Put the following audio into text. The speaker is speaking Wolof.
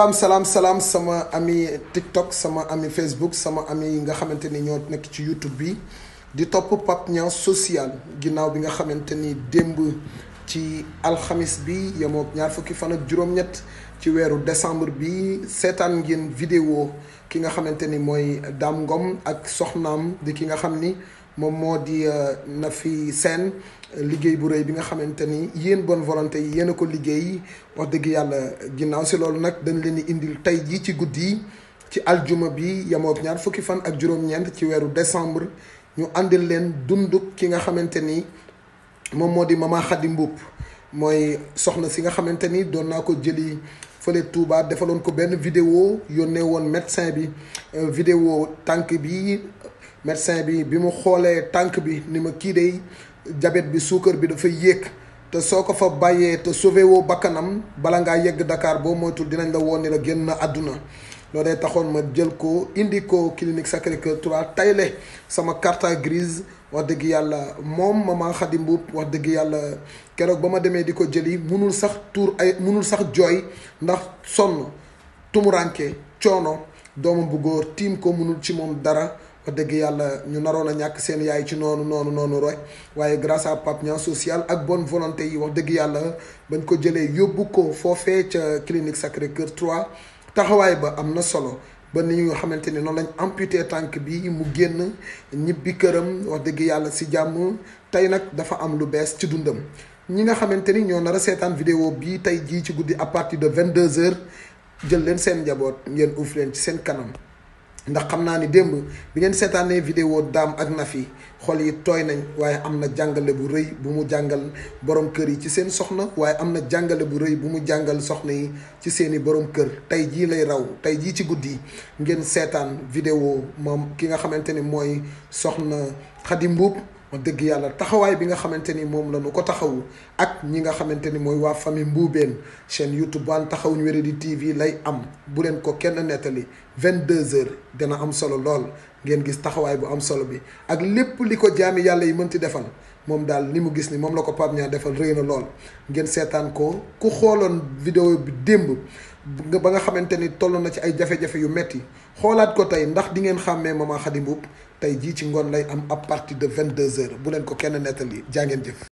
salaam sama ami TikTok sama ami Facebook sama ami yi nga xamante ni ñoo nekk ci YouTube bi di topp Pape Niang social ginnaaw bi nga xamante ni démb ci alxamis bi yemook ñaar fukki fan ak juróom-ñett ci weeru décembre bi seetaan ngeen vidéo ki nga xamante ni mooy Dame Ngom ak soxnaam di ki nga xam ni moom moo di Nafi Sène liggéey bu rëy bi nga xamante ni yéen bonne volonté yi yéen a ko liggéey wax dëgg yàlla ginnaaw si loolu nag dañ leen di indil tey jii ci guddi yi ci aljuma bi yemook ñaar fukki fan ak juróom-ñeent ci weeru décembre ñu àndil leen dunduk ki nga xamante ni moom moo di Mama Khady Mboup mooy soxna si nga xamante ni doon naa ko jëli fële Touba defaloon ko benn vidéo yónnee woon médecin bi vidéo tànk bi médecin bi mu xoolee tànk bi ni ma kii dey diabète bi suukar bi dafa yéeg te soo ko fa bàyyee te sauvé woo bakkanam bala ngaa yegg Dakar boo moytul dinañ la woon ni la génn àdduna loolu taxoon ma jël ko indi ko clinique Sacré-Cœur 3 tayle sama carte grise wax dëgg yàlla moom Mama Khady Mboup wax dëgg yàlla keroog ba ma demee di ko jëli munul sax jooy ndax sonn tumuranke coono doomam bu góor tiim ko munul ci moom dara wax dëgg yàlla ñu naroon a ñàkk seen yaay ci noonu rek waaye grâce à Pape Niang social ak bonne volonté yi wax dëgg yàlla bañ ko jëlee yóbbu ko foofee ca clinique Sacré-Cœur 3 taxawaay ba am na solo ba ni nga xamante ni noonu lañ amputé tànk bi mu génn ñibbi këram wax dëgg yàlla si jàmm tey nag dafa am lu bees ci dundam ñi nga xamante ni ñoo nar a seetaan vidéo bii tey jii ci guddi à partir de 22h jël leen seen njaboot ngeen uuf leen ci seen kanam ndax xam naa ni démb bi ngeen seetaanee vidéo Dame ak Nafi xol yi tooy nañ waaye am na jàngale bu rëy bu mu jàngal borom kër yi ci seen soxna waaye am na jàngale bu rëy bu mu jàngal soxna yi ci seeni borom kër tey jii lay raw tey jii ci guddi ngeen seetaan vidéo moom ki nga xamante ni mooy soxna Khady Mboup wax dëgg yàlla taxawaay bi nga xamante ni moom la ñu ko taxawu ak ñi nga xamante ni mooy waa famille Mboubeen chaîne YouTube waan taxawuñ Wéradi TV lay am bu leen ko kenn nettali 22h dana am solo lool ngeen gis taxawaay bu am solo bi ak lépp li ko jaami yàlla yi mënti defal moom daal ni mu gis ni moom la ko Pape Niang defal rëy na lool ngeen seetaan ko ku xooloon vidéo bi démb ba nga xamante ni toll na ci ay jafe-jafe yu metti xoolaat ko tey ndax di ngeen xàmmee Mama Khady Mboup tey jii ci ngoon lay am à partir de 22h bu leen ko kenn nettali jaa ngeen jëf.